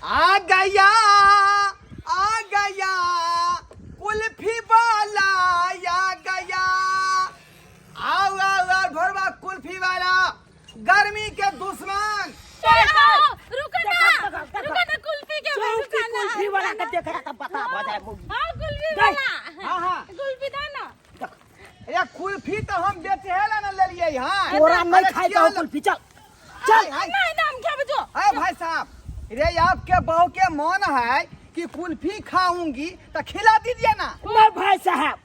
आ गया, आ गया कुल्फी वाला, आ गया। आओ आओ आओ ढोरबा कुल्फी वाला, गर्मी के दुश्मन। रुको ना, रुको ना, कुल्फी के चौकी कुल्फी वाला के देख रहा था पता भ जाए मुगी। हां, कुल्फी दे। वाला। हाँ हाँ। कुल्फी दा ना। अरे कुल्फी तो हम बेचे है ना लेलिए। हाँ, तोरा नहीं अरे खाए क्या तो कुल्फी, चल चल। हाय, हाय। नहीं ना, हम खेबे जो। अरे भाई साहब रे, आपके बहू के मन है कि कुल्फी खाऊंगी तो खिला दीजिए ना। नहीं भाई साहब,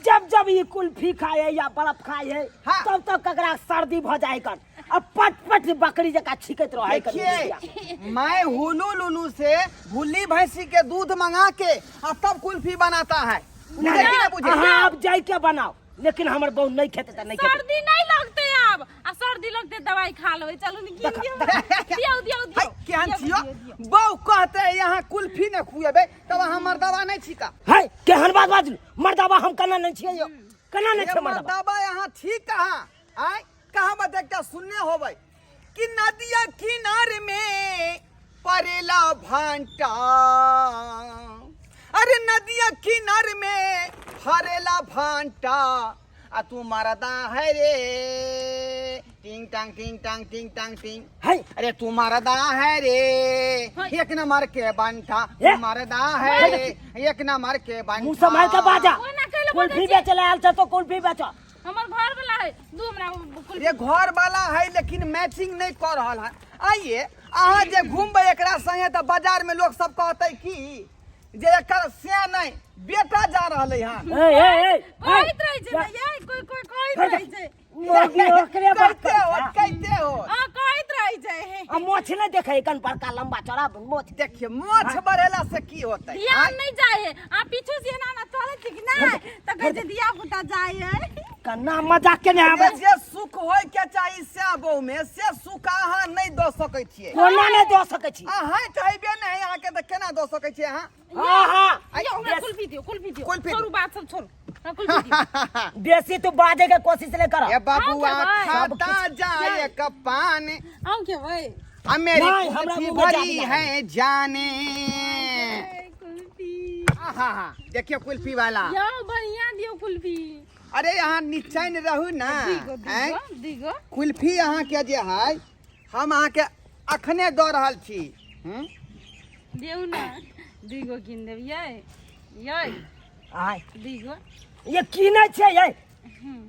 जब जब ये कुल्फी खाए या बर्फ खाए है, हाँ। तब तक ककरा सर्दी भ जाए कर अब पट पट बकरी जका छिकैत रहे कर। देखिए, मैं हुलू लुलू से भुल्ली भैंसी के दूध मंगा के और तब कुल्फी बनाता है। बुझे कि ना बुझे? अहाँ अब जाय के बनाओ, लेकिन हमर बहू नहीं खेते त नहीं खेते। सर्दी नहीं लगते अब, आ सर्दी लगते दवाई खा लेबै। चलू ने कीन दियौ, दियौ दियौ। हाय, दियौ। केहन छियो बहू, कहते है यहाँ कुल्फी ने खुएबे तब अहाँ मर्दबा नहीं छिका। है केहन बात बाजलू, मर्दाबा हम केना नहीं छियै यौ, केना नहीं ये छियै मर्दाबा? मर्दबा यहाँ ठीक कहाँ आय, कहाँ बा देखता सुनने होबै कि नदिया किनार में परेला भांटा, अरे नदिया किनार में फरेला भांटा, आ तू मरदा है रे, टिंग टांग टिंग टांग टिंग टांग टिंग। है अरे तू मरदा है रे, एक नंबर के बंठा, ए? तू मरदा है रे, एक नंबर के बंठा। मुंह संभाल के बाजा। ओना कैले कुल्फी बजै छी? बेचे ला आयल छ तो कुल्फी बेच। हमर घर वाला है दू, हमरा कुल्फी। ये घर वाला है लेकिन मैचिंग नहीं कर रहल है। आइए, अहाँ जे घूमबै एकरा संगे तऽ बाजार में लोग सब कहतै कि जे एकर से नहीं बेटा जा रहलै हन। ए ए ए, कहैत रहै छै ने यै, कोइ कोइ कहैत रहै छै। मोगी ओकरे बात कहते हो, कहते हो। हां, कहैत रहै छै। आ मोछ नहीं देखे कन बड़का लंबा चौड़ा मोछ। देखिए, मोछ बढ़ेला से की होतै? ध्यान नहीं जाए है, आ पीछू से ना ना चलै छै कि नहीं त कहै छै धिया पुता जाए है। कन्ना मजाक के नहीं आवे। जे सुख होय के चाही से बहु में, से सुख अहाँ नहीं दऽ सकै छियै। कोना नहीं दऽ सकै छी? अहाँ चाहबे नहीं अहाँके तऽ केना दऽ सकै छियै अहाँ? हाँ हाँ। यौ, हमरा कुल्फी दियौ, कुल्फी दियौ। कुल्फी। छोड़ू बात सब, छोड़ू, हमरा कुल्फी दियौ। बेसी तू बाजे के कोशिश नहीं कर। ए बबुआ, आउ खेबै। खाता जाए कपान। आउ खेबै। आ मेरी नहीं, हमरा कुल्फी मुंह में भरी जाली है जाने। कुल्फी। हाँ हाँ, देखियो कुल्फी वाला। यौ, बढ़िया दियौ कुल्फी। अरे यहाँ निचैन रहू ना। दिगो। आँय? दिगो दिगो। कुल्फी अहाँ के जे है हम अहाँ के अखने दऽ रहल छी, हम्म? देऊ ना, दुइगो कीन देब यै यै। आय। दुइगो। ये की नहीं छे ये,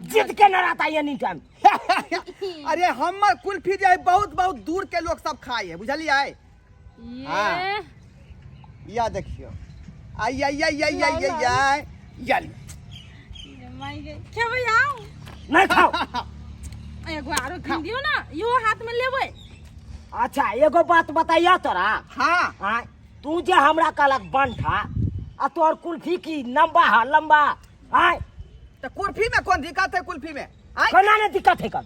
जिद के न रहता ये नहीं टाइम। अरे हमर कुल्फी जे है बहुत बहुत दूर के लोग सब खाए है, बुझलियै? ये। हाँ। या देखियो, आई आई आई आई आई आई आई या लियो। ये माई गे, खेबै आउ। नहीं खाओ। एगो आरो कीन दियौ ना, इहो हाथ में लेबै। अच्छा, एगो बात बताइया तोरा। हाँ। हाँ, तू जे हमरा कहलक बंठा आ तोहर कुल्फी की लंबा है लंबा आय। तो कुल्फी में कौन दिक्कत है कुल्फी में? आय? केना नहीं दिक्कत है कन?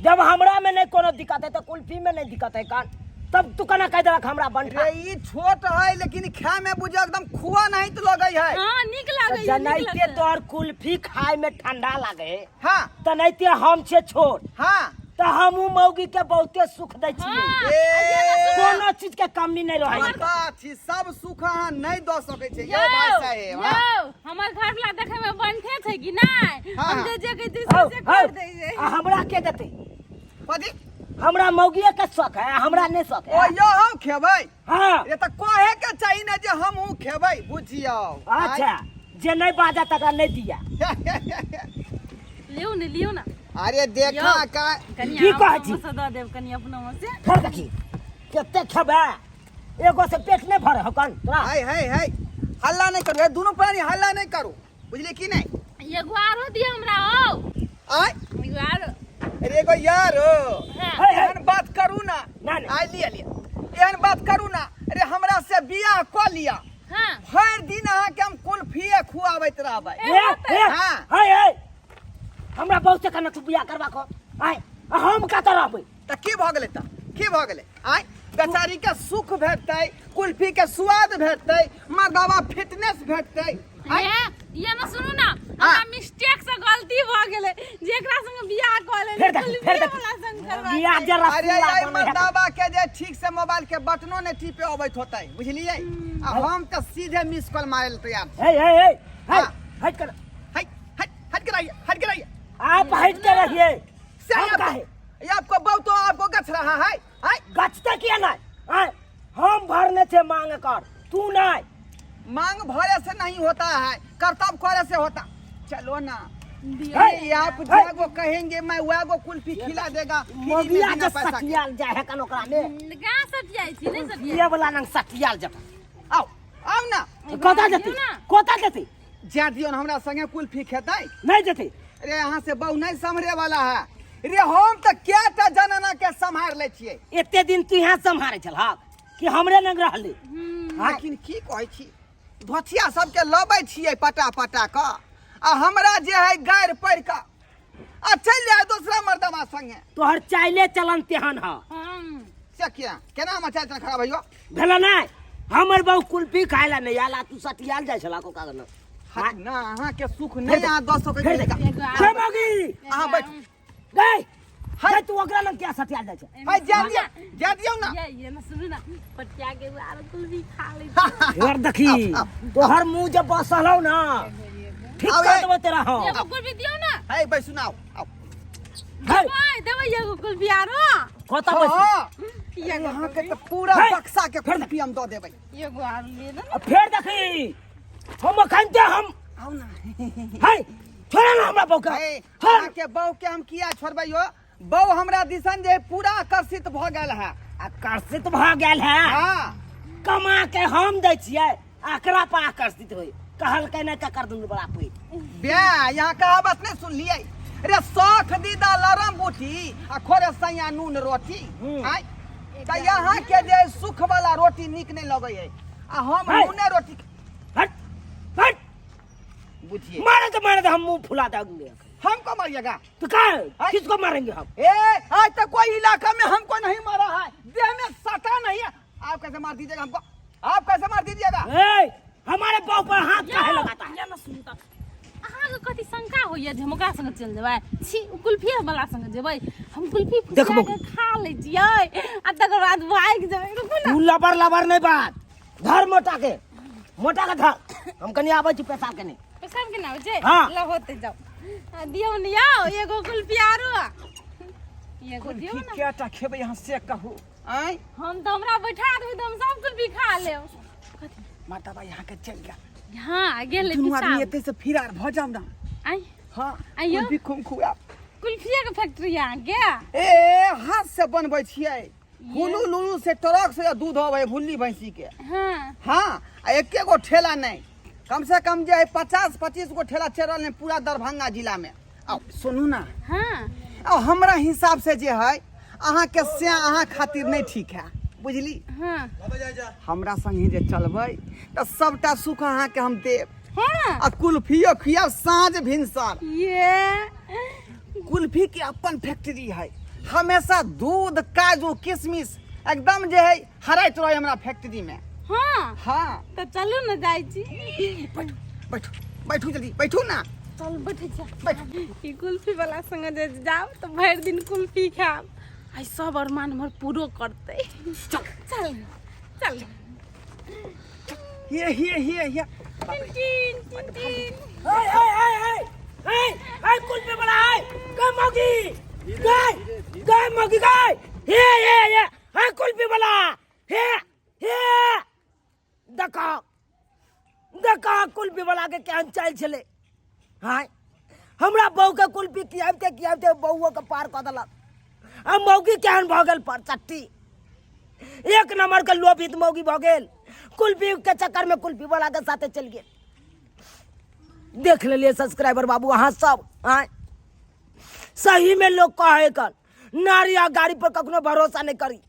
जब हमरा में नहीं कोनो दिक्कत है तो कुल्फी में नहीं दिक्कत है कन, तब तू केना कह देलक हमरा बंठा? रे ई छोट है लेकिन खाए में बुझो एकदम खुआ नहीं तो लगे है। हां, नीक लागै, नीक जनाइते लागै। तोहर कुल्फी खाए में ठंडा लागे। हाँ। तनाइते हम छे छोट। हाँ। त हमहू मौगी के बहुते सुख दै छियै। हाँ, ए, कोनो चीज के कमी नहीं रहै। बात छी, सब सुख अहाँ नहीं दऽ सकै छियै यौ भाई साहेब। हाँ। यौ, हमर घर वाला देखे में बनठे छै कि नहीं? हाँ। हम जे जे कहै छियै हौ, से से हौ, कर दै छै। आ हमरा के देतै? कथी? हमरा मौगिए के शौक है, हमरा नहीं शौक ओ है। यौ, हम खेबै। हाँ। ये तऽ कहे के चाही ने जे हमहूँ खेबै, बुझियौ। अच्छा, जे नहीं बाजा तकरा नहीं दिया। लियौ ने, लियौ ने। अरे देखा यौ। का कनि की कहै अपनो छी? से दऽ देब कनि अपनो से। फेर देखी कते खेबै, एगो से पेट नहीं भरे हो कन तोरा। हाय हाय हाय, हल्ला नहीं करू, ए दुनू प्राणी हल्ला नहीं करू, बुझलिए कि नहीं? एगो आरो दिअ हमरा औ। आय? एगो आरो। अरे एगो यार हो। हाँ। हे, हे। एहन बात करू ना। ना, ना। आय लिया लिया, एहन बात करू ना। अरे हमरा से बियाह कऽ लिया, हाँ। भरि दिन अहाँके हम कुल्फीए खुआबैत रहबै। ए, ए, हाँ। हे, हे। हमरा बहुत से कना तू बियाह करबा को आय, आ हम कतऽ रहबै? तऽ की भऽ गेलै, तऽ की भऽ गेलै? आय, बेचारी के सुख भेटतै, कुल्फी के स्वाद भेटतै, मर्दाबा फिटनेस भेटतै। आय। हे, ये ना सुनू ना, हमरा मिस्टेक से गलती भ गेलै जेकरा संग बियाह क लेली। फेर देखी, फेर देखी। वाला संग करबा बियाह जे अरे रसगुल्ला ये बनै है। मर्दाबा के जे ठीक से मोबाइल के बटनो ने टिपे अबैत होतै, बुझलियै? आ हम तऽ सीधे मिस कॉल मारे लए तैयार छी। हे हे हे हे। हाँ। हट कर। हट हट हट के रहिए, हट के रहिए। आप हट के रहिए। से हम आपको- काहे? ये आपको बहु तो आपको गछ रहा है, है? गछते किया नहीं आय, हम भरने छे मांग कर, तू नहीं। मांग भरे से नहीं होता है, कर्तव्य करे से होता। चलो ना। हे, ये आप हे। जागो कहेंगे मैं वह कुल्फी खिला देगा फ्री में, मोगिया बिना के पैसा के। सटियाल जाए है कन ओकरा में। कहाँ सटियाइ छी? नहि सटियाइ। ये वाला नंग सटियाल जता। आओ आओ ना। कता जती? कता जती? जा दियो ना, हमरा संगे कुल्फी खेतै। नहीं जती। रे यहाँ से बहु नहीं संभरे वाला है रे, हम तो क्या टा जनाना के संभार ले छियै। एते दिन तू यहाँ सम्हारे छल हा कि हमरे नंग रहली? हाँ। लेकिन की कहै छी, धोथिया सबके लबै छियै पटा पटा कऽ, आ हमरा जे है गारि पढ़ि कऽ आ चलि जाय दोसरा मर्दवा संगे। तोहर चाइले चलन तेहन ह। से किया? केना हमर चाइल चलन खराब हइयो? भेल नहि, हमर बहु कुल्फी खाय ला नहि आयल आ तू सटियाल जाइ छला कोका गन। हट ना, अहाँके सुख नहि, अहाँ 10 सौ के फेर देगा। हे मगी। अहाँ बैठू। गई हट, तू ओकरा लग क्या सटियाल जाइ छै? है, जा दियौ, जा दियौ ना। ये ना सुनू ना, पटिया के आरो कुल्फी खा ले। यार देखी, तोहर मुंह जब बसलौ ना, ठीक आउ कर ए। देबो तेरा हम। एगो कुल्फी दियौ ना। है, बैसू ना, आओ आओ। हे। ओए देबै एगो कुल्फी आरो? कत बैसू? हाँ। एगो। अहाँके तऽ पूरा है। बक्सा के कुल्फी हम दऽ देबै। एगो आरो ले ना। आ फेर देखी, हम अखन ते हम आउ ना। हे, छोड़ ना हमरा बहू के। हे, छोड़। अहाँके बहू के हम किया छोड़बै यो? बहू हमरा दिसन जे पूरा आकर्षित भऽ गेल है। आकर्षित भऽ गेल है? हाँ। कमा के हम दै छियै, एकरा पर आकर्षित होय कहलकै नहि ककर दुनू बड़ा पैघ। बे, यहाँ कहावत नहीं सुनलियै रे? शौख दीदा लरम बूटी आ खोरे सैया नून रोटी। आय तऽ यहाँ के जे सुख वाला रोटी नीक नहीं लगै है, आ हम है। नूने रोटी। हट हट। बुझिए। मारे तो मारे तो हम मुंह फुला देंगे। हमको मारिएगा? तो का है? है। किसको मारेंगे हम? ए, आज तक कोई इलाका में हमको नहीं मारा है, देह में सटा नहीं है, आप कैसे मार दीजिएगा हमको? आप कैसे मार दीजिएगा? ए, हमारे बहू पर हाथ काहे लगाता है? ये ना सुनू तऽ, अहाँके कथी शंका होइया जे हम ओकरा संगे चलि जेबै? छी, ओ कुल्फी वाला संगे जेबै हम? कुल्फी फुसिया देखबो। के खा लै छियै आ तकर बाद भागि जेबै। रुकू ना। तू लबर लबर नहीं बात धर, मोटा के, मोटा के धर, हम कनी आबै छी पेशाब केने। पेशाब केना होइ छै? हाँ। ल होते जाउ। आ दियौ ने यौ एगो कुल्फी आरो, एगो दियौ कुल्फी ना। क्या टा खेबै यहाँ से कहू? आँय? हम तऽ हमरा बैठा देबै तऽ हम सब कुल्फी खा लेब। माता भाई यहाँ के चल गया। हाँ, गेलै। दुनू आदमी पेशाब। एते से फिरार भऽ जाउ ना। आइ। हाँ। आइयो। कुल्फी खूब खुआब। कुल्फिए के फैक्ट्री अहाँके? ए, हाथ से बनबै छियै, हुलू लुलू से ट्रक से दूध अबै भुल्ली भैंसी के। हाँ, आ एके गो ठेला नहीं, कम से कम जे है 50-25 गो ठेला चढ़ल है पूरा दरभंगा जिला में। आओ सुनू ना। हाँ। आ हमरा हिसाब से जे है अहाँ के से अहाँ खातिर नहीं ठीक है, बुझली? हमरा संगे जे चलबै तऽ सबटा सुख अहाँ के हम देब। आ कुल्फियो खियाब साँझ भिनसर। ये कुल्फी के अपन फैक्ट्री है, हमेशा दूध काजू किशमिश एकदम जे है हराइत रहे हमरा फैक्ट्री में। हाँ। तऽ चलू ने, जाइ छी। बैठू बैठू बैठू, जल्दी बैठू ना। चल, बैठै छी। बैठू। ई कुल्फी वाला संगे जे जाब तऽ भरि दिन कुल्फी खायब, आइ सब अरमान हमर पूरो करतै। चल। चल चल। हे हे हे हे। टिन टिन टिन टिन। ए ए ए ए ए ए, कुल्फी वाला है, गए मौगी, गए गए मौगी गए, हे हे हे हे, कुल्फी वाला, हे हे। देखा देखा, कुल्फी वाला के केहन चालि छलै। हाय, हमरा बहू के कुल्फी खियाबिते खियाबिते बहुओ के पार कऽ देलक। आ मौगी केहन भऽ गेल पर चट्टी, एक नंबर के लोभित मौगी भऽ गेल, कुल्फी के चक्कर में कुल्फी वाला के साथे चलि गेल। देख लेलियै सब्सक्राइबर बाबू अहाँ सब, आँय, सही में लोग कहे कर नारी आ गाड़ी पर कखनो भरोसा नहीं करी,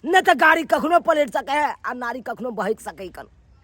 नहीं तऽ गाड़ी कखनो पलटि सकै है आ नारी कखनो बहकि सकै कन।